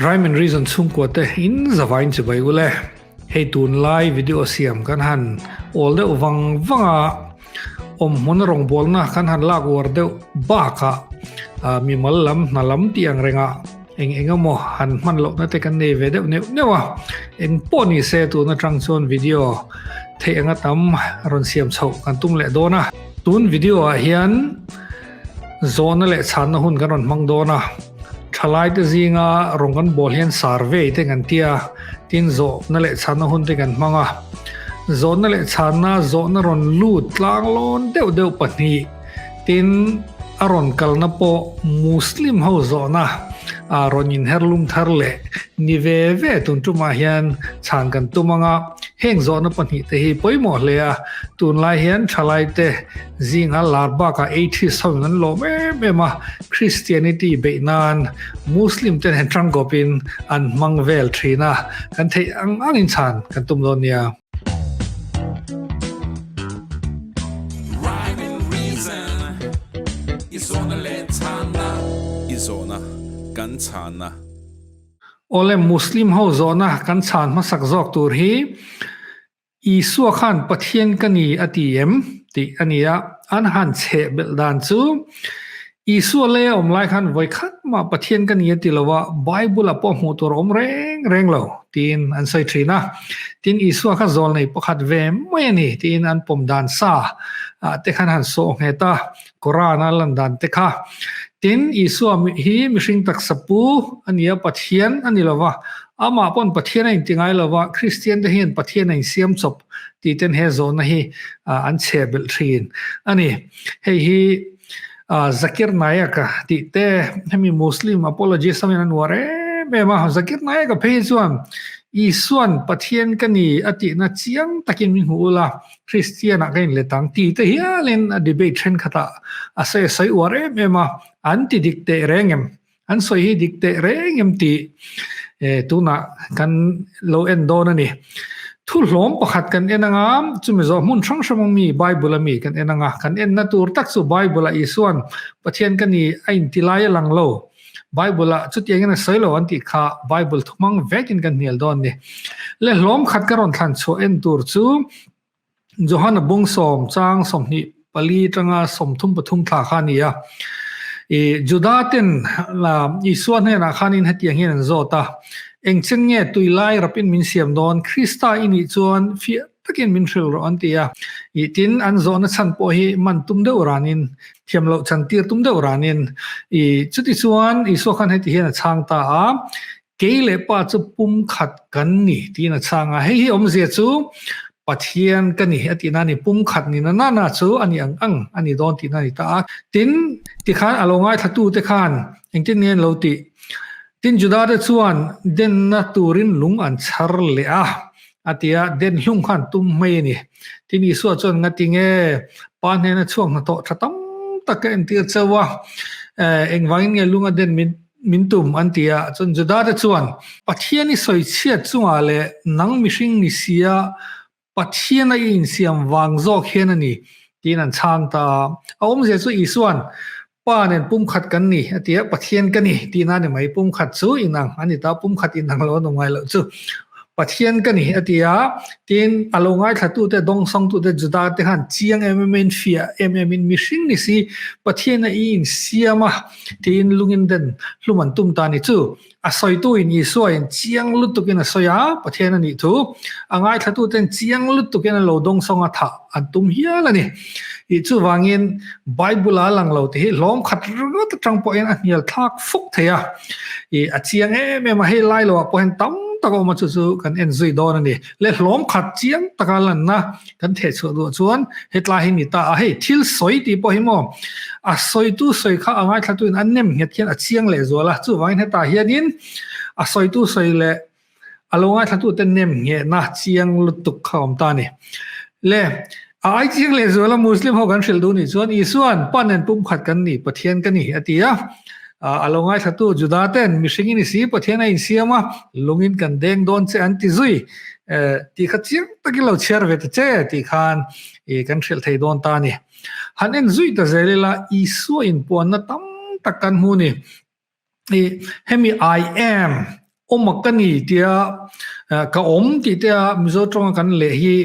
Rhyme and Reason chhungkua te in zavain chibai ule. Hei tunlai video siam kan han awl deuh vang vang a, awm hmun rawngbawlna kan han lak uar deuh bakah mimal lam hna lam tih ang rengah eng eng emaw han hman lohna te kan nei ve deuh neuh neuh a. Eng pawh ni se tun atang chuan video theih anga tam rawn siam chhoh kan tum leh dawn a. Tun video ah hian zawhna leh chhanna hun kan rawn hmang dawn a. Thalaite zinga rawng kan bawl hian survey te kan ti a, tin zawhna leh chhanna hun te kan hmang a. Zawhna leh chhanna zawhna rawn lut tlanglawn deuh deuh pahnih, tin a rawn kalna pawh Muslim ho zawhna a rawn inherlum thar leh ni ve ve tun tumah hian chhan kan tum ang a. Heng zawhna pahnihte hi pawimawh hle a, tunlai hian thalaite Zinga lar bakah atheist ho in an lawm em em a, Christianity beih nan Muslim te nen tangkawpin an hmang vel thin a, kan theih ang angin chhan kan tum dawn nia. Rhyme and reason i zawhna leh chhanna. I zawhna kan chhanna. Awle Muslim ho zawhna kan chhan hmasak zawk tur hi Isua khan Pathian ka ni a ti em? tih a ni a, an han cheh belh dan chu Isua lei a awm lai khan vawi khat mah Pathian ka ni a ti lo a, Bible-ah pawh hmuh tur a awm reng reng lo tiin an sawi thin a. Tin, Isua kha zawl nei pakhat ve mai a ni tiin an pawm dan sa ah te khan han sawh nghet a, Koran-a lan dan te kha. Tin, Isua hi mihring taksa pu a ni a, Pathian a ni lo va, amah pawn Pathian a inti ngai lo va, Kristian te hian Pathian a insiam chawp tih ten he zawhna hi an chhe belh thin a ni. Hei hi Zakir Naik-a tih te, hemi Muslim apologist ho hian an uar em em a, Zakir Naik-a phei hi chuan Isua'n Pathian ka ni a tihna chiang takin min hmuh ula, Kristian ah ka inlet ang ti te hialin a debate thenkhatah a sawi a sawi uar em em a, an ti dik teh reng em? An sawi hi dik teh reng em tih tunah kan lo en dawn a ni. Thu hlawm pakhat kan en anga, chumi zawh hmun hrang hrang ami Bible ami kan en anga, kan enna tur tak chu Bible ah Isuan Pathian ka ni a inti lai a lang lo. Bible ah chutiangin a sawi lo an tih kha Bible thumang vekin kan hnial dawn ni. Le hlawm khat ka rawn thlan chhuah en tur chu Johana bung sawm chang 24 tanga 33 thla kha a ni a. I Juda ten Isua hnenah khanin hetiang hian an zawt a, Engchen nge tui lai rapin min siam dawn? Krista i nih chuan fiah takin min hrilh rawh an ti a. I tin an zawhna chhan pawh hi man tum deuh ranin, thiam loh chan tir tum deuh ranin i chuti chuan Isua khan heti hian a chhang ta a, Kei leh Pa chu pum khat kan ni tiin a chhang a. Hei hi awmzia chu Pathian ka ni a tihna a ni, pum khat ni na nana chu a ni ang ang a ni dawn tihna a ni ta a. Tin, tikhan a lo ngaithlatute khan engtin nge an lo tih? Tin, Judate chuan denna turin lung an chhar leh a. A ti a, den hlung khan tum mai a ni. Tin, Isua chuan ngati nge Pa hnena chhuak hnathawh tha tam tak ka entir cheu a, engvangin nge lunga den min min tum an ti a. Chuan Judate chuan, Pathian i sawi chhiat chungah leh nang mihring ni sia Pathian a i insiam vang zawk hian a ni, tiin an chhang ta a. A awmzia chu Isua'n, Pa nen pumkhat kan ni, a ti a, Pathian ka ni tihna a ni mai, pumkhat chu inang a ni ta, pumkhat inang lo an awm ngai loh chu. Pathian ka ni, a ti a, tin a lo ngaithlatute, dawngsawngtute, Judate khan chiang em em in, fiah em em in, mihring ni si, Pathian a i insiam a, tiin lungin den hlum an tum ta a ni chu. A sawituin Isuain chiang lutukin a sawi a, Pathian a nih thu a ngaithlatuten chiang lutukin an lo dawngsawng a thah an tum hial a ni. Ih chuvangin Bible-a a lang lo tih hi hlawm khat ringawt atang pawhin a hnial thlak fuk thei a. Ih a chiang em em a, hei lai loah pawh hian tam tak a awm a, chu chu kan en zui dawn a ni. Le hlawm khat chiang taka lanna kan theh chhuah duh chuan hetlai hi ni ta a, hei thil sawi tih pawh hi maw a sawitu sawi kha a ngaithlatuin a nem nghet hian a chiang leh zual a, chuvangin hetah hianin a sawitu sawi leh a lo ngaithlatute nem nghehna chiang lutuk kha a awm ta a ni. Le a ai chiang leh zual a Muslim ho kan hrilh duh nih chuan Isua'n pa nen pumkhat kan ni, Pathian ka ni a ti a, a lo ngaithlatu Juda ten mihring i ni si Pathian a insiam a, lungin kan deng dawn che an ti zui. Tih kha chiang takin lo chhiar ve ta che tih khan i kan hrilh thei dawn ta a ni. Han en zui ta zel ila Isua inpuanna tam tak kan hmu ni. I hemi I am. Awma ka ni tia ka awm tih te a Mizo tawnga kan leh hi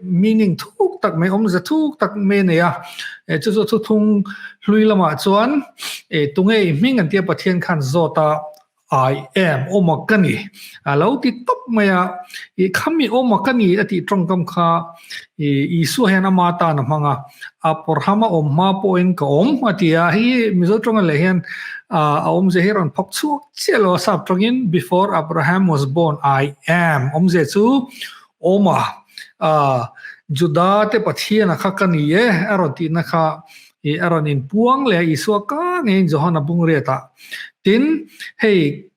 meaning thuk tak mai awmze thuk tak mai a nei a. Chu chu thuthlung hlui lamah chuan tunge i hming an tia Pathian khan zawt a I am awma ka ni a lo ti tawp mai a. I khami awma ka ni a tih tawngkam kha Isua hian ama tan a hmang a. Abrahama awm hma pawhin ka awm a ti a. Hei Mizo tawnga leh hian a awmzia hi rawn phawk chhuak chiah lo a sap tawngin before Abraham was born I am awmzia chu awm a Juda te Pathian a kha ka ni e a rawn tihna kha i a rawn inpuang leh a Isua ka ngeiin Johana bungriat ah tin hei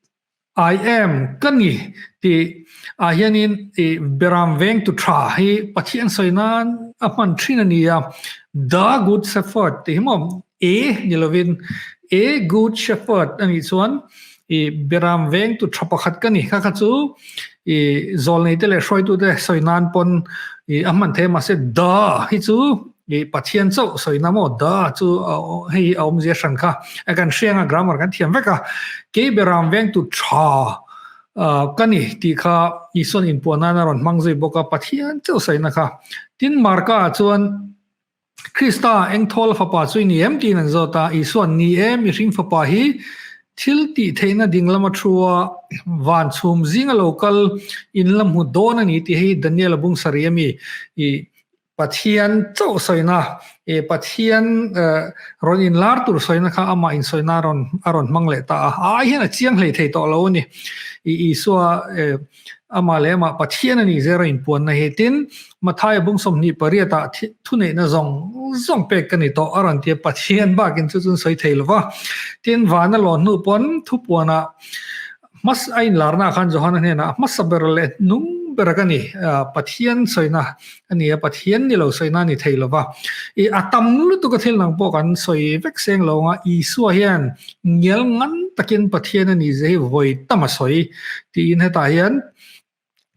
I am ka ni tih ah hianin i Beram veng tu tha hi Pathian sawi nan a hman thin a ni a, The Good Shepherd tih hi maw A ni lovin A Good Shepherd a nih chuan i Beram veng tu tha pakhat ka ni kha kha chu i zawlnei te leh hruaitu te sawi nan pawn i a hman thei a mahse The hi chu I Pathian chauh sawina maw da chu hei a awmzia hran kha a kan hriang a grammar kan thiam vek a kei beram vengtu tha ka ni tih kha Isuan inpuah nan a rawn hmang zui bawk a Pathian chauh sawina kha tin Marka ah chuan Krista engthawl fapa chu i ni em tiin an zawt a Isuan ni e mihring fapa hi thil tih theihna ding lama thu a van chhum zinga lo kal in la hmu dawn a ni tih hei Daniel a bung sarih ami i Pathian chauh sawina, e Pathian rawn inlar tur sawina kha amah insawina a rawn a rawn hmang leh ta a. A ai hian a chiang hlei thei tawh lo a ni. I Isua e amah leh amah Pathian a nih zir a inpuanna hi. Tin, Mathaia bung 28 ah thuneihna zawng zawng pek ka ni tawh a rawn ti a, Pathian bakin chu chun sawi thei lo va. Tin, van a lawn hnu pawn thupuanah Hmas a inlarna khan Johana hnenah hmasa ber leh hnung ber ka ni, Pathian sawina a ni a, Pathian ni lo sawina a ni thei lo va. I a tam lutuk a thil nang pawh kan sawi vek seng lo anga Isua hian ngial ngan takin Pathian a nih zia hi vawi tam a sawi tiin hetah hian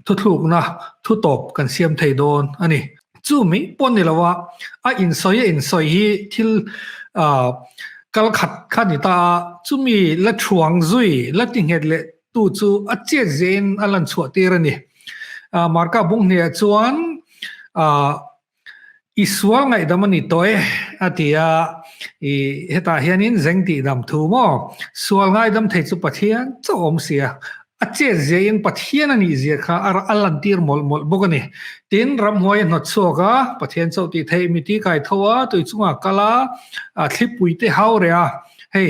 thuthlukna thu tawp kan siam thei dawn a ni. Chu mai pawh ni lo a, a insawi a insawi hi thil kal khat kha ni ta a, chumi la thuang zui la ti nghet leh tu chu a chet zein a lan chhuah tir a ni. Marka bung hniah chuan I sual ngaihdam a ni tawh e, a ti a. I hetah hianin zeng tihdam thu maw? Sual ngaidam thei chu Pathian chauh awm si a. A chet ziain Pathian a nih zia kha a a lantir mawlh mawlh bawk a ni. Tin, ramhuai a hnawt chhuak a, Pathian chauh tih theih miti kai tho a, tui chungah kal a, thlipui te hau reh a, hei,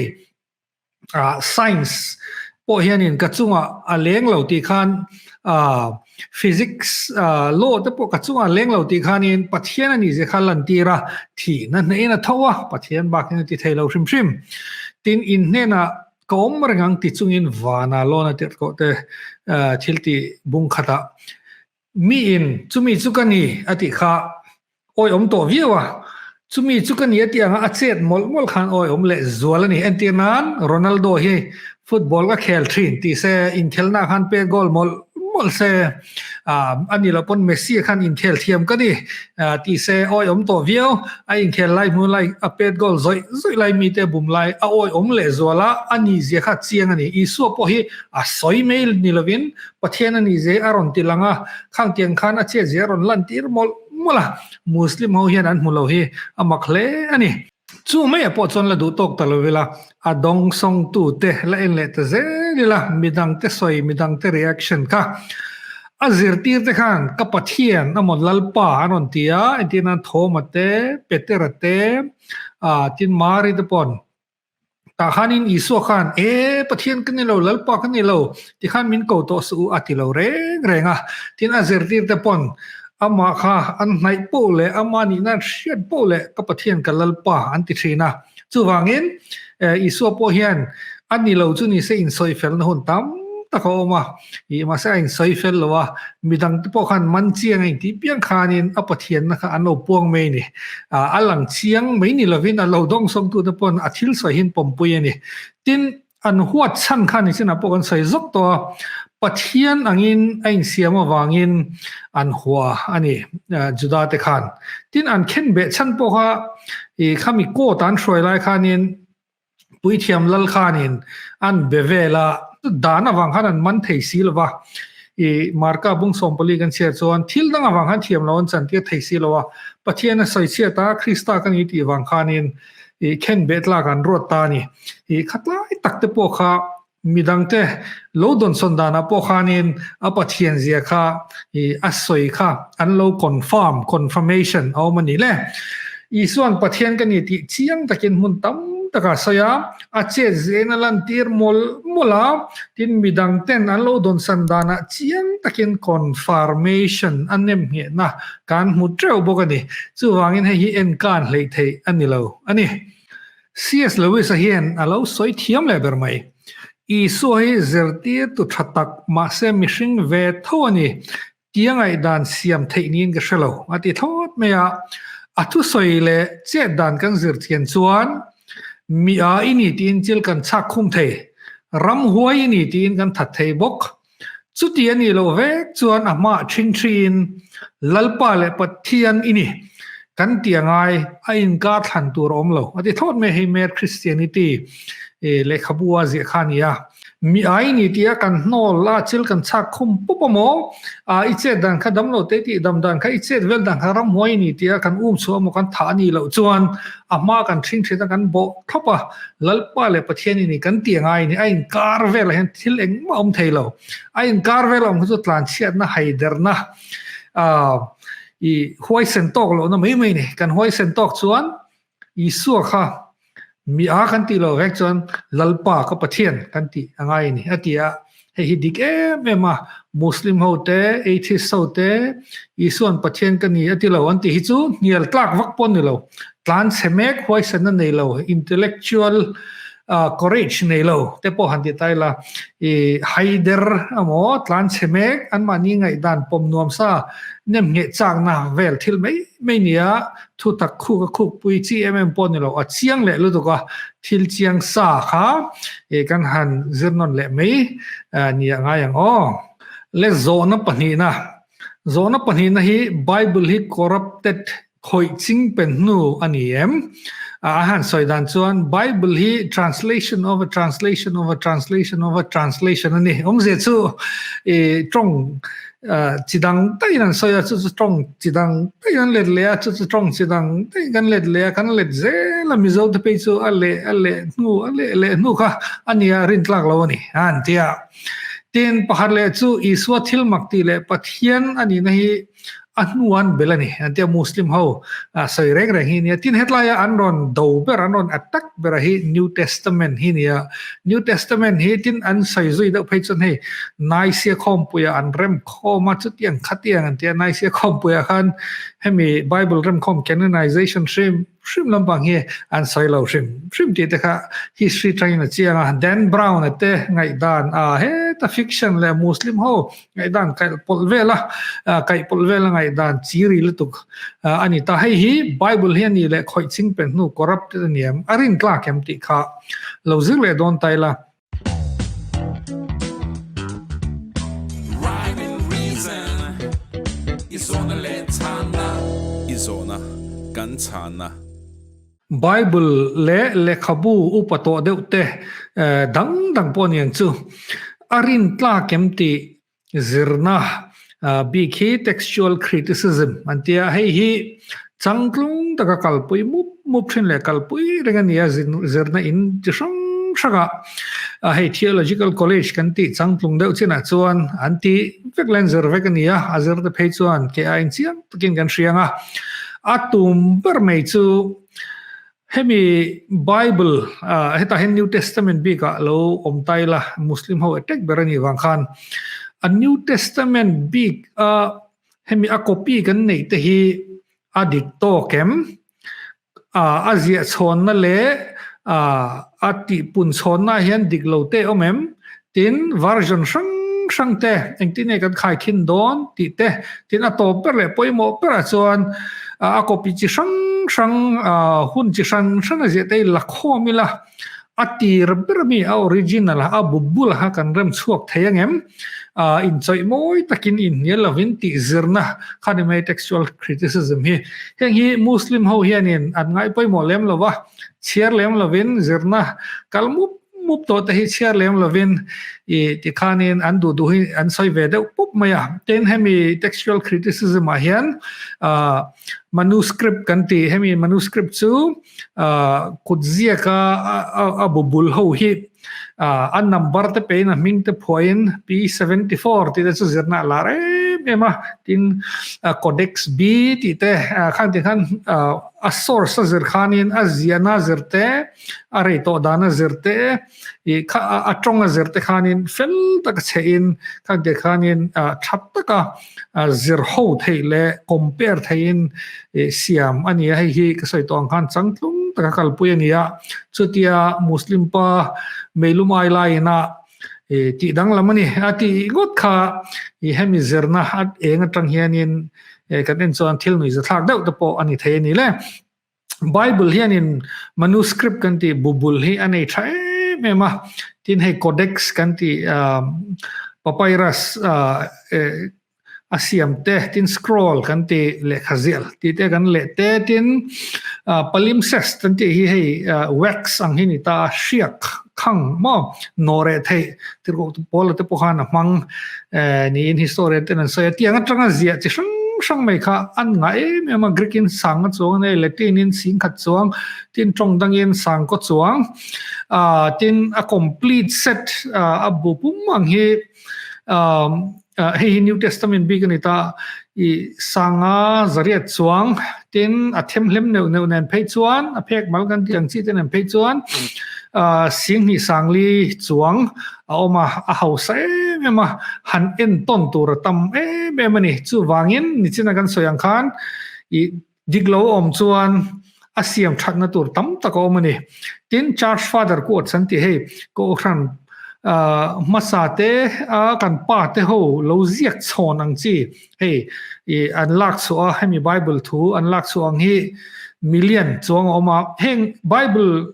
ah science pawh hianin ka chungah a leng lo tih khan ah physics ah law te pawh ka chungah a leng lo tih khanin Pathian a nih zia kha a lantir a, thihna hnehin a tho a, Pathian bakin a ti thei lo hrim hrim. Tin, in hnenah ka awm reng ang ti chungin vana lawn a tirh tawh te thil tih bung khatah Miin chumi chu ka ni a tih kha awi awm tawh viau a, chumi chu ka ni a tih anga a chet mawlh mawlh khan awi awm leh zual a ni. Entir nan Ronaldo hi football ka khel thin tih se inkhelna khan pet goal mawlh mawlh se, a ni loh pawn Messi khan inkhel thiam ka ni tih se awi awm tawh viau, a inkhel lai hmun lai a pet goal zawih zawih lai mite bum lai a awi awm leh zual a, a ni zia kha chiang a ni. Isua pawh hi a sawi mai ni lovin Pathian a nih zia a rawn ti lang a, khang tiang khan a chet zia a rawn lan tir mawlh mawlh a, Muslim ho hian an hmu lo hi a mak hle a ni. Chu maiah pawh chuan la duh tawk ta lo ila, a dawng sawng tu te la en leh ta zel ila, midang te sawi, midang te reaction kha a zirtir te khan ka Pathian a mawn Lalpa an rawn ti a, entir nan Thoma te, Petera te, tin Mari te paw'n Tah khanin Isua khan, E, Pathian ka ni lo, Lalpa ka ni lo, tikhan min ko tawh suh u a ti lo reng reng a. Tin, a zirtirte pawn amah kha an hnaih poh leh amah nihna an hriat poh leh ka Pathian ka Lalpa an ti thin a. Chuvangin, Isua pawh hian a ni lo chu nise insawifelna hun tam tak a awm a. Ih, mahse a insawi fel lo a, midang te pawh khan man chiang a intih piang khanin a Pathianna kha an lo puang mai a ni. Ah, a lang chiang mai ni lovin a lo dawngsawngtute pawn a thil sawi hian pawmpui a ni. Tin, an huat chhan kha ni chinah pawh kan sawi zawk tawh a, Pathian angin a insiam avangin an hua a ni, Juda te khan. Tin, an khenbeh chhan pawh kha ih khami court an hruai lai khanin Puithiam lal khanin an be vel a. Dan avang khan an man thei si lova, i Marka bung 14 kan chhiar chuan thil dang avang khan thiam lo an chantir thei si lo a, Pathian a sawi chhiat a, Krista ka ni tih vang khanin i khen beh tlak an ruat ta a ni. I khatlai tak te pawh kha midangte lo dawnsawn danah pawh khanin a Pathian zia kha i a sawi kha an lo confirm, confirmation, a awm a ni le. Isuan Pathian ka ni tih chiang takin hmun tam takah a sawi a, a chet zen a lantir mawlh mawlh a, tin midang ten an lo dawnsan danah chiang takin confirmation a nem nghehna kan hmu teuh bawk a ni. Chuvangin hei hi enkan hleih theih a ni lo a ni. CS Lewis-a hian a lo sawi thiam leh ber mai. Isua hi zirtirtu tha tak mahse mihring ve tho a ni. Tia ngaihdan siam theih niin ka hre lo, a ti thlawt mai a. A thusawi leh chet dan kan zir thian chuan mi a i ni tiin chil kan chhak khum thei, ramhuai i ni tiin kan that thei bawk. Chuti a nih loh vek chuan a hmaah ṭhingṭhiin Lalpa leh Pathian i ni kan ti a ngai, a inkar thlan tur a awm lo, a ti thlawt mai. Hei Mere Christianity lehkhabu a ziah kha a ni a. Mi ai ni tia kan hnawl a, chil kan chhak khum pup a maw? A, i chet dan kha dam lo te tih dam dan kha i chet vel dan kha ramhuai ni tia kan um chhuah emaw kan thah a nih loh chuan a hma kan ṭhing ṭhin a kan bawh thlawp a, Lalpa leh Pathian i ni kan tih angai ni, a inkar velah hian thil engmah a awm thei lo. A inkar vel a awm kha chu tlanchhiatna, haiderna, i huaisen tawk lohna mai mai a ni. Kan huaisen tawk chuan Isua kha mi a kan tih loh vek chuan Lalpa ka Pathian kan tih a ngai a ni a ti a, hei hi dik em em a, Muslim ho te, Atheist ho te, Isua'n Pathian ka ni a ti lo an tih hi chu hnial tlak vak pawh a ni lo, tlan chhe mek huaisanna nei lo, intellectual courage nei lo te pawh han ti ta ila, i haider emaw tlan chhe mek anmahni ngaihdan pawm nuam sa nem ngheh chakna vel thil mai mai nia Thu tak khuk a khuk pui chi em em pawh ni lo, a chiang leh lutuk a, thil chiang sa kha eh kan han zir nawn leh mai ni a ngai ang aw. Le zawhna pahnihna, zawhna pahnihna hi Bible hi corrupted khawih ching pen hnu a ni em? A han sawi dan chuan Bible hi translation of a translation of a translation of a translation a ni. Awmzia chu eh tawng Chi dang daihin an sawi a, chu chu tawng chi dang daihin an let leh a, chu chu tawng chi dang daihin kan let leh a, kan let zel a, Mizo te phei chu a leh a leh hnu a leh leh hnu kha a nia rin tlak lo a ni a an ti a. Tin, pakhat leh chu Isua thil mak tih leh Pathian a nihna hi a hnu an bel a ni an ti a, Muslim ho sawi reng reng hi a nia. Tin, hetlaia an rawn do ber, an rawn attack ber a hi New Testament hi a nia. New Testament hi tin an sawi zui deuh phei chuan hei Nicaea khawmpuiah an rem khawm a, chutiang khatiang an ti a, Nicaea khawmpuiah khan hemi Bible remkhawm canonization hrim hrim lampang hi an sawi lo hrim hrim tih te kha history tangin a chiang a, Dan Brown a te ngaihdan a heta fiction leh Muslim ho Ngaihdan kaih pawlh vel a, kaih pawlh vel a ngaihdan chi ri lutuk a ni ta. Hei hi Bible hi a nih leh khawih ching pen hnu corrupted a ni em? A rin tlak em tih kha lo zir leh dawn ta ila. Rhyme and reason i zawhna leh chhanna. I zawhna kan chhanna. Bible leh lehkhabu upa tawh deuh te dang dang pawh aniang chu a rin tlak em tih zirna bik hi textual criticism an ti a, hei hi changtlung taka kalpui mup mup thin leh kalpui reng a ni a, zirna in chi hrang hrangah hei theological college kan tih changtlung deuh chinah chuan an ti vek leh an zir vek a ni a, a zir te phei chuan kei aiin chiang takin kan hria ang a. A tum ber mai chu hemi Bible hetah hian New Testament bikah lo awm ta ila Muslim ho attack ber a nih vang khan a New Testament bik a hemi a copy kan neih te hi a dik tawk em? A ziah chhawnna leh a tihpun chhawnna hian dik lo te awm em? Tin, version hrang hrang te engtin nge kan khai khin dawn tih te, tin a tawp ber leh pawimawh berah chuan a copy chi hrang hrang hun chi hran hran a ziah te hi la khawm ila a tir ber ami a original a bu bul kha kan rem chhuak thei ang em? Inchawih mawi takin inhnial lovin tih zirna kha ni mai textual criticism hi. Heng hi Muslim ho hianin an ngaih pawimawh lem lova, chhiar lem lovin zirna kal mup. mup tawh te hi chhiar lem lovin i tikhanin an duh duh hi an sawi ve deuh pup mai a. Tin, hemi textual criticism ah hian manuscript kan ti, hemi manuscript chu kut ziaka a bu bul ho hi a number te pein a hming te phuahin P74 tih te chu zirna a lar em em a, tin Codex B tih te khang tih khan a source a zir khanin a ziahna zir te a rei tawh dana zir te i kha a tawng a zir te khanin fel taka chhe in khang te khanin that taka zir ho theih leh compare theihin siam a ni a, hei hi ka sawi tawh ang khan changtlung taka kalpui a ni a, chutia Muslim pa meilum ai laiin a tih danglam a ni a tih ngawt kha i hemi zirna a eng atang hianin kan en chuan thil nuihzathlak deuh te pawh a ni thei a ni le. Bible hianin manuscript kan tih bubul hi a nei tha em em a, tin hei codex kan tih papyrus a siam te, tin scroll kan tih lehkha zial tih te kan leh te, tin palimpsest kan tih hi hei wax ang hi ni ta a, hriak khang maw nawhreh theih tirhkoh Paula te pawh khan a hmang niin historian ten an sawi a, tiang atanga ziah chi hrang hrang mai kha an ngah em em a, Greek in sang a chuang a nei, Latin in sing khat chuang, tin tawng dangin sang kaw chuang, tin a complete set a bu pum ang hi hei hi New Testament bik a ni ta, i sanga zariat chuang, tin a themhlem neuh neuh nen phei chuan a phek mal kan tih ang chi te nen phei chuan singhnih sangli chuang a awm a, a hausa em em a, han entawn tur a tam em em a ni. Chuvangin nichina kan sawi ang khan i dik lo awm chuan a siam thatna tur tam tak a awm a ni. Tin, Church Father quotes an tih hei, Kohhran hmasa te a kan pa te ho lo ziak chhawn ang chi hei i an lak chhuah a, hemi Bible thu an lak chhuah ang hi million chuang a awm a. Heng Bible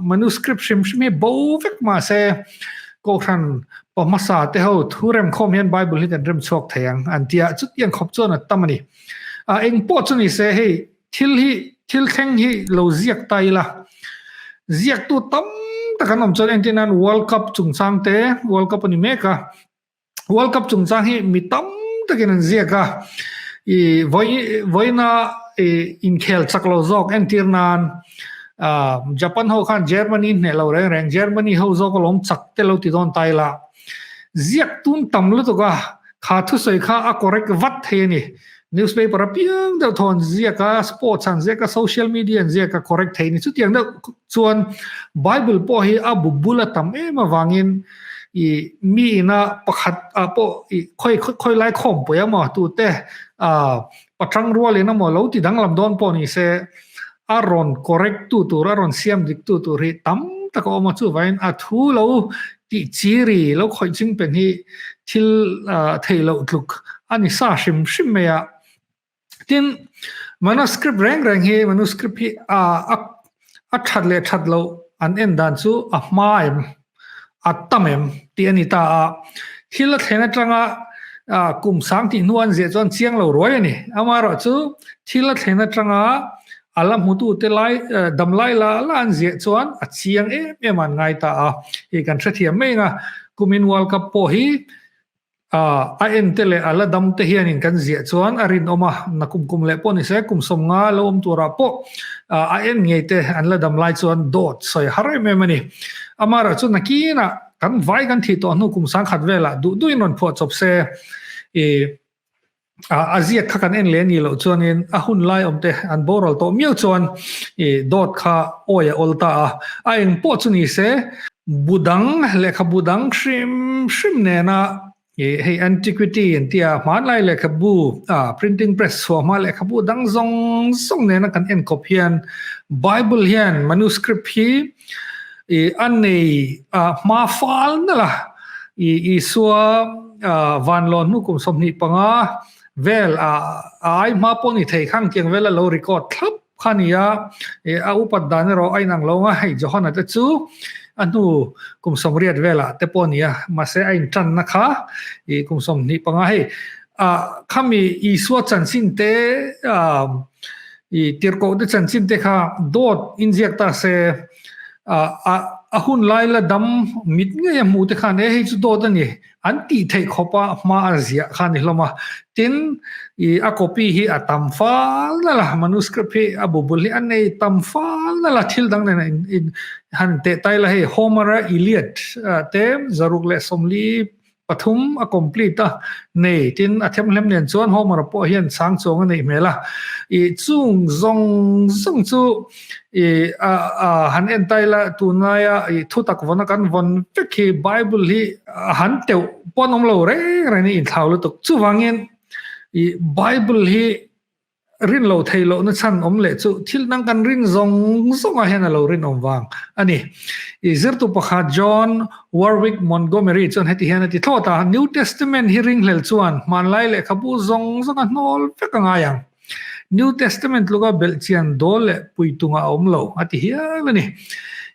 manuscript hrim hrim hi bo vek mahse Kohhran pa hmasa te ho thu remkhawm hian Bible hi kan rem chhuak thei ang an tia, chutiang khawp chuan a tam a ni. Eng pawh chu ni se hei thil hi thil thleng hi lo ziak ta ila, ziaktu tam tak an awm chuan entir nan World Cup chungchang te, World Cup a ni mek a, World Cup chungchang hi mi tam takin an ziak a, i vawi vawiina i inkhel chak lo zawk entir nan Japan ho khan Germany hneh lo reng reng, Germany ho zawk alawm chak te lo ti dawn ta ila, ziak tun tam lutuk a, kha thusawi kha a correct vat thei a ni. Newspaper apiang deuh thaw an ziak a, sports an ziak a, social media an ziak a, correct thei a ni. Chutiang deuh chuan Bible pawh hi a bu bul a tam em avangin i mi ina pakhat ah pawh i khawi khawi lai khawmpui emaw tute ah patang rualin emaw lo ti danglam dawn pawh ni se a rawn correct tu tur a rawn siam dik tu tur hi tam tak a awm a, chuvangin a thu lo tih chiri lo khawih ching pen hi thil theih loh tluk a ni sa hrim hrim mai a. Tin, manuscript reng reng hi manuscript hi a a that leh that loh an en dan chu a hma em, a tam em tih a ni ta a. Thil a thlen atanga kum sang tih hnu an ziah chuan chiang lo ruai a ni. Amaherawhchu thil a thlen atanga A la hmutute lai dam lai la la an ziah chuan a chiang em em an ngai ta a, hei kan hrethiam mai anga kumin World Cup pawh hi a en te leh a la dam te hianin kan ziah chuan a rinawm a, na kum kum leh pawh ni se kum sawmnga lo awm turah pawh a en ngei te an la dam lai chuan dawt sawi har em em a ni. Amaherawhchu chu nakinah kan vai kan thih tawh hnu kum sangkhat velah duh duhin rawn phuah chawp se i A ziak kha kan en leh a nih loh chuanin a hun lai awm te an boral tawh miau chuan i dawt kha awi a awl ta a. A eng pawh chu ni se, bu dang, lehkhabu dang hrim hrim nena i hei antiquity an tia hmanlai lehkhabu printing press chhuah hma lehkhabu dang zawng zawng nena kan en kawp hian Bible hian manuscript hi i a nei hma fal nalh a, i Isua vanlawn hnu kum 25 vel a ai hma pawh ni thei khang tiang vel a lo record thlap kha ni a, a upat dan erawh a inang lo ang a, hei Johana te chu a hnu kum 80 velah te pawh ni a, mahse a intanna kha i kum 25 hei khami Isua chanchin te i tirhkoh te chanchin te kha dawt inziak ta se a. a hun lai la dam mit ngei a hmuh te khan e hei chu dawt a ni an tih theih khawp a hma a ziah kha a ni hlawm a. Tin, i a copy hi a tam fal nalh a, manuscript hi a bu bul hi a nei tam fal nalh a, thil dang nen a in in han teh tai la hei Homer a Iliad te 133 a complete a nei tin a themhlem nen chuan Homer pawh hian chang chuang a neih hmel a, i chung zawng zawng chu i a a han en tai la tunlaia i thutak vawn a kan vawn vek hi Bible hi a han teuh pawn awm lo reng reng in inthlau lutuk chuvangin i Bible hi rin lo thei loh na chhan awm leh chu thil dang kan rin zawng zawng ah hian a lo rinawm vang a ni. I zirtu pakhat John Warwick Montgomery chuan heti hian a ti thlawt a, New Testament hi ringhlel chuan hmanlai lehkhabu zawng zawng a hnawl vek a ngai ang. New Testament tluka belhchian dawl leh puitung a awm lo a ti hial a ni.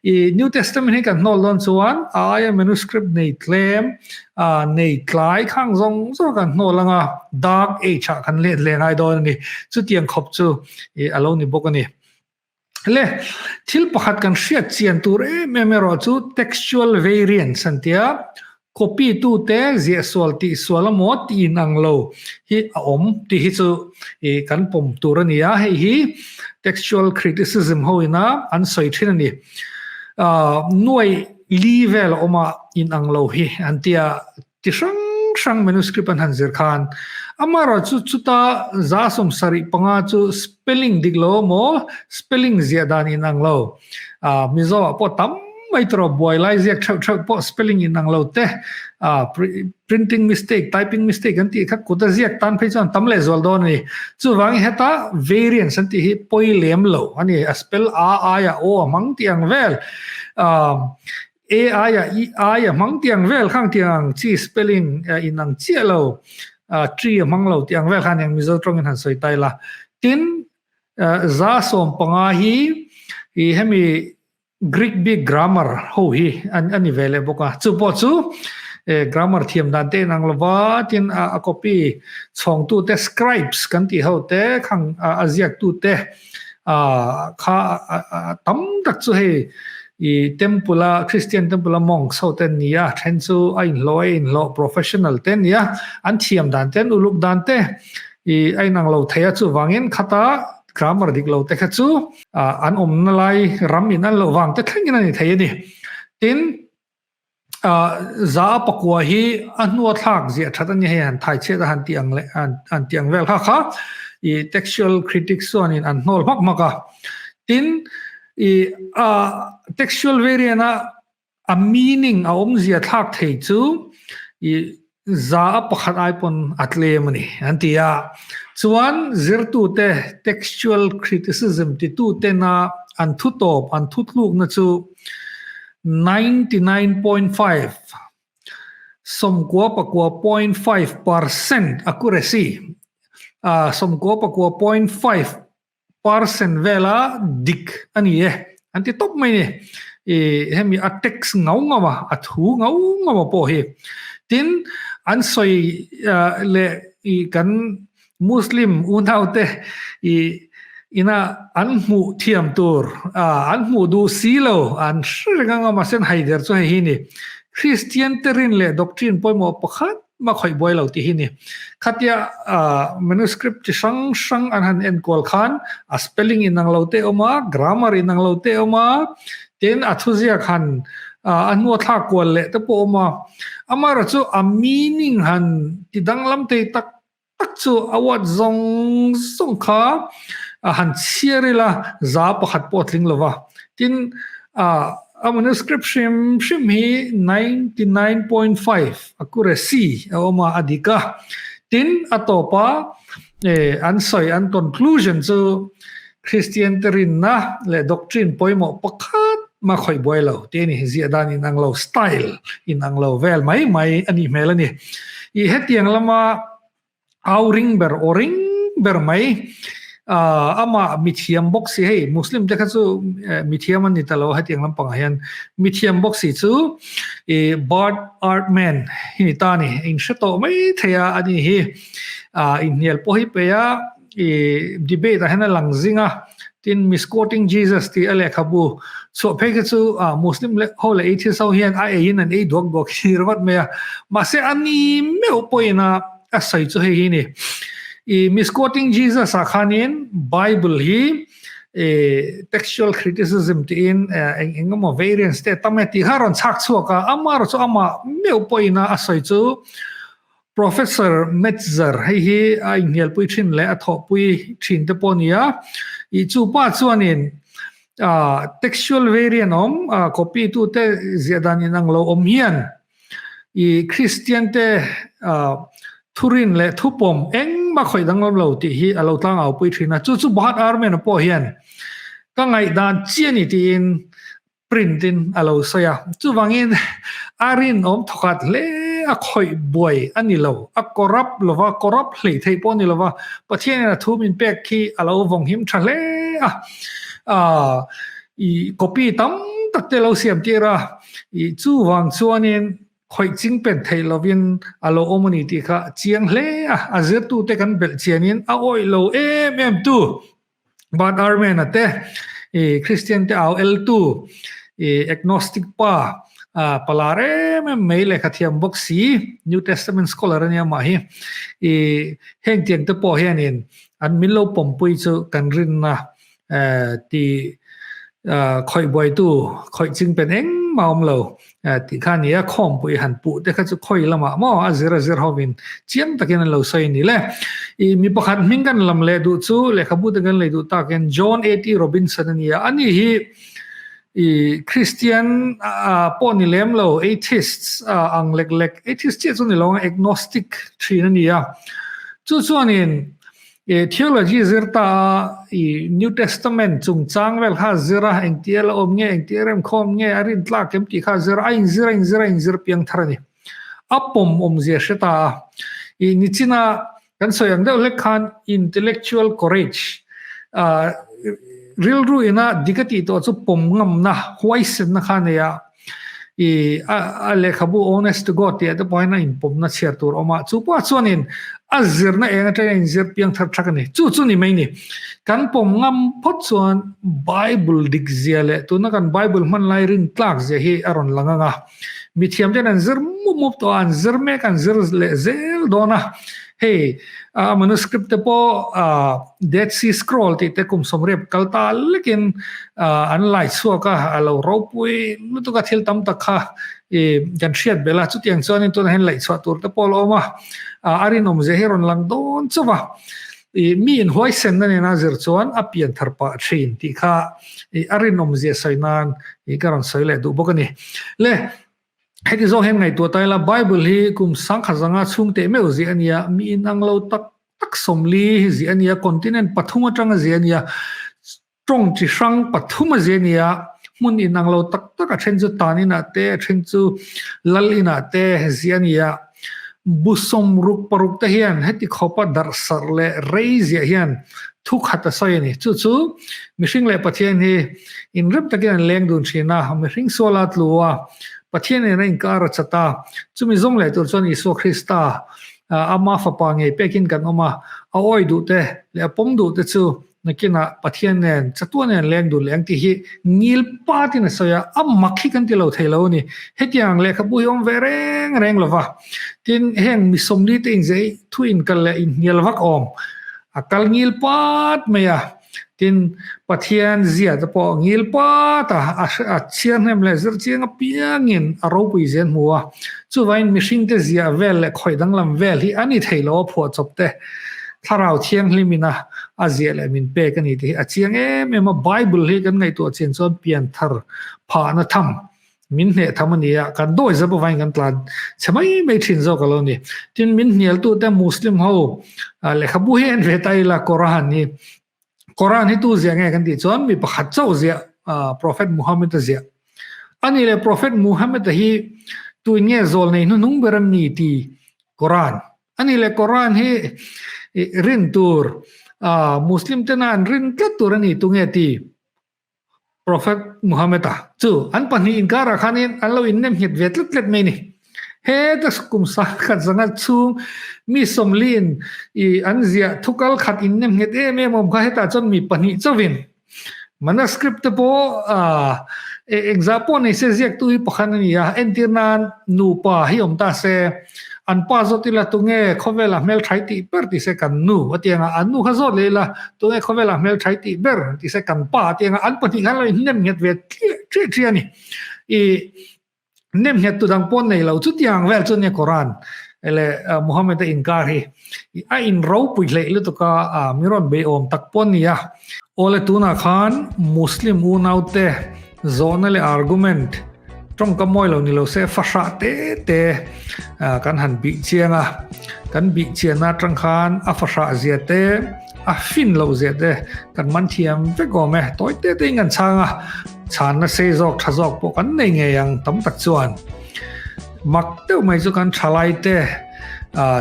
I New Testament hi kan hnawl dawn chuan a aia manuscript nei tlem, nei tlai khang zawng zawng kan hnawl anga Dark Age ah kan let leh ngai dawn a ni. Chutiang khawp chu a lo ni bawk a ni. Le, thil pakhat kan hriat chian tur em em erawh chu textual variants an tia, copy tute ziah sual tih sual emaw tih in ang lo hi a awm tih hi chu i kan pawm tur a ni a, hei hi textual criticism ho ina an sawi thin a ni. Nuai li vel a awm a in ang lo hi an tia. Ti hrang hrang manuscript an han zir khan amaherawhchu chuta 75 chu spelling dik lo emaw spelling ziah dan inang lo ah Mizo ah pawh tam mai tawrh buai lai ziak theuh theuh pawh spelling inang lo te ah printing mistake typing mistake an tih kha kut a ziak tan phei chuan tam lehzual dawn a ni. Chuvangin heta variants an tih hi pawi lem lo a ni a spell a aia o a hmang tih ang vel ah A aia I ai a hmang tiang vel khang tiang ang chi spelling in ang chiah lo tree a hmang lo tiang vel khan eng Mizo tawngin han sawi tai la. Tin, 15 hi i hemi Greek bik grammar ho hi a ni ve leh bawk a. Chu pawh chu grammar thiam dan te inang lova tin a copy chhawngtu te scribes kan tih ho te khang a ziaktu te kha tam tak chu hei i temple a Christian temple a monks ho te an ni a, then chu a inhlawh a inhlawh professional te an ni a, an thiam dan te an uluk dan te i a inang lo thei a, chuvangin khata grammar dik lo te kha chu an awmna lai ram in an loh vang te thlengin a ni thei a ni. Tin, 109 hi a hnua thlak ziah that a ni hei han thai chhiat a han tih ang leh an tih ang vel kha kha i textual critics chuanin an hnawl hmak hmak a. Tin, i a textual variant a a meaning a awmzia thlak thei chu i 1% ai pawn a tlem a ni an ti a. Chuan zirtute textual criticism titutena an thutawp an thutlukna chu 99.5, 99.5 percent accuracy, 99.5 percent vela dik a ni e an ti tawp mai ni. I hemi a text ngau ngau a, a thu ngau ngau a pawh hi. Tin, an sawi leh i kan Muslim unaute i ina an hmuh thiam tur an hmuh duh si lo an hre reng anga mahse an haider chu hei hi ni. Christian te rin leh doctrine pawimawh pakhat mah khawih buai lo tih hi ni. Khatia manuscript chi hrang hrang an han enkual khan a spelling inang lo te awm a, grammar inang lo te awm a, tin a thuziak han a hnua thlak kual leh te pawh awm a. Amaherawhchu a meaning han ti danglam thei tak tak chu a uat zawng zawng kha han chhiar ila 1% pawh a tling lo va. Tin, a manuscript hrim hrim hi 99.5 accuracy a awm a, a dik a. Tin, a tawpa an sawi an conclusion chu Christian te rinna leh doctrine pawimawh pakhat mah khawih buai lo tih a ni. Ziah dan inang lo, style inang lo vel mai mai a nih hmel a ni. I hetiang lama au ring ber, aw ring ber mai, amah mithiam bawk si hei Muslim te kha chu mithiam an ni ta lo hetiang lampangah hian mithiam bawk si chu i Bart Ehrman hi ni ta a ni. Inhre tawh mai thei a a ni hi. Inhnial pawh hi pe a. I debate ah hian a lang zing a. Tin, Misquoting Jesus tih a lehkhabu chhuah phei kha chu Muslim ho leh atheist ho hian a eiin an ei duak duak hi ringawt mai a. Mahse a ni meuh pawhin a a sawi chu hei hi ni. I Misquoting Jesus ah khanin Bible hi textual criticism tiin eng eng emaw variants te tam e tih kha a rawn chhak chhuak a. Amaherawhchu chu amah meuh pawhin a sawi chu Professor Metzer, hei hi a inhnialpui thin leh a thawhpui thin te pawh a ni a, ih chu pa chuanin textual variant awm, copy tute ziah dan inang lo awm hian ih Kristian te thurin leh thupawm engmah khawih danglam lo tih hi a lo tlangaupui thin a, chu chu Bharat Armen-a pawh hian ka ngaihdan chi a ni tiin print in a lo sawi a, chuvangin a rinawm thawkhat hle a khawih buai a ni lo, a corrupt lova, corrupt hlei theih pawh a ni lova, Pathianin a thu min pek khi a lo vawng him tha hle a, ah i copy tam tak te lo siam tir a, i chuvang chuanin khawih ching pen theih lovin a lo awm a ni tih kha chiang hle a, a zirtute kan belh chianin a awih lo em em tu. Bart Ehrman a te, i Christian te au el tu, i agnostic pa, palar em em mai lehkha thiam bawk si, New Testament scholar ania mah hi, i heng tiang te pawh hianin an min lo pawmpui chu kan rinna ti khawih buaitu, khawih ching pen engmah awm lo. Tih kha a ni a, khawmpui han puh te kha chu khawi lamah maw a zir a zir hovin chiang takin an lo sawi a ni le. I mi pakhat hming kan lam leh duh chu lehkhabu te kan lei duh takin John A T Robinson a ni a, ani hi i Christian pawh ni lem lo atheists ang lek lek, atheist chiah chu ni lo ang agnostic thin a ni a, chu chuanin I theology zir ta a, i New Testament chungchang vel kha zir a, engtia la awm nge, engtia remkhawm nge, a rin tlak em tih kha zir a, a inzir a inzir a inzir piang thar a ni. A pawm awmzia hre ta a. I nichina kan sawi ang deuh hlek khan intellectual courage, rilru ina dik a tih tawh chu pawm ngamna, huaisenna kha a nei a. I a lehkhabu Honest to God tih ah te pawh hian a inpawmna chhiar tur a awm a, chu pawh chuanin a zirna eng atangin a inzir piang thar thak a ni. Chu chu ni mai ni. Kan pawm ngam phawt chuan Bible dik zia leh tuna kan Bible hman lai rin tlak zia hi a rawn lang ang a. Mithiam ten an zir mup mup tawh a, an zir mek, an zir leh zel dawn a. Hei a manuscript te pawh Dead Sea Scroll tih te kum sawmriat kal ta lekin an lai chhuak a, a lo ropui lutuk a thil tam tak kha i kan hriat belh a, chutiang chuanin tunah hian laih chhuah tur te pawh a lo awm a, a rinawm zia hi a rawn lang dawn chauh a, i mi inhuaisenna nena zir chuan a pian thar pah thin tih kha i a rinawm zia sawi nan i ka rawn sawi leh duh bawk a ni. Le. Heti zawng hian ngaihtuah ta ila, Bible hi kum sangkhat zanga chhung teh meuh ziah a nia, mi inang lo tak tak 40 hi ziah a nia, continent pathum atanga ziah a nia, tawng chi hrang pathum a ziah a nia, hmun inang lo tak tak a then chu tan inah te, a then chu lal inah te ziah a nia. Bu sawmruk paruk te hian heti khawpa darhsarh leh rei ziah hian thu khat a sawi a ni. Chu chu mihring leh Pathian hi inrem takin an leng dun thin a, mihring suala tlu a, Pathian nen a inkar a chat a, chumi zawng leh tur chuan Isua Krista ama fapa ngei pekin kan awm a, a awi duh te leh a pawm duh te chu Nakinah Pathian nen chatuan nen leng dun leh ang tih hi ngil patin a sawi a, a mak hi kan ti lo thei lo a ni. Hetiang ang lehkhabu hi awm ve reng reng lo va. Tin, heng mi 40 te inzei thu inkal leh inhnial vak awm a kal ngil pat mai a. Tin, Pathian zia te pawh ngil pat a, a chhiar hnem leh zir chiang apiangin a ropui zel hmu a. Chuvangin mihringte zia vel leh khawih danglam vel hi a ni thei lo a phuahchawp te. Thlarau Thianghlim ina a ziah leh min pek a ni tih hi a chiang em em a, Bible hi kan ngaihtuah chian chuan pianthar phahna tham min hneh tham a ni a, kan dawi zap avangin kan tlan chhe mai mai thin zawk a lo ni. Tin, min hnialtute Muslim ho lehkhabu hi en ve ta ila Quran hi, Quran hi tu ziah nge kan tih chuan mi pakhat chauh ziah Prophet Muhammad a ziah a ni leh Prophet Muhammad a hi tuin nge zawl nei hnuhnung ber a ni ti Quran A ni leh Quran hi rin tur Muslim tena an rin tlat tur a ni tunge ti Prophet Muhammad a chu an pahnih inkarah khanin an lo innem nghet ve tlat tlat mai ni. Heta kum sangkhat zanga chhung mi 40 in i an ziah thukal khat innem nghet em em awm kha hetah chuan mi pahnih chauhin. Manuscript te pawh engzah pawh nei se ziaktu hi pakhat a ni a, entir nan nupa hi awm ta se, an pa zawt ila tunge khawvelah hmelthai tih ber ti se kan nu a ti ang a, an nu kha zawt leh ila tunge khawvelah hmelthai tih ber ti se kan pa a ti ang a, an pahnih khan lo inhnem nghet ve tliah tliah tliah a ni. I Nem nghet tu dang pawn nei lo chutiang vel chu nia Quran leh Muhammad a inkar hi a in ropui hleih lutuk a mi rawn bei awm tak pawn nia. Awle tunah khan Muslim unaute zawhna leh argument tawngka mawi lo ni lo se fahrah te te kan han bih chiang a, kan bih chian atang khan a fahrah zia te a fin loh zia te kan man thiam vek awm e, tawi te te in kan chhang a. Chhanna sei zawk tha zawk pawh kan nei ngei ang tam tak chuan mak deuh mai chu kan thalai te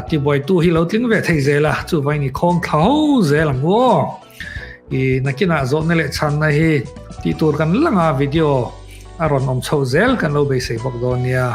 tibuaitu hi lo tling ve thei zel a, chuvain i khawng thla ho zel ang u aw. I nakinah zawhna leh chhanna hi tih tur kan lang a, video a rawn awm chho zel kan lo beisei bawk dawn nia.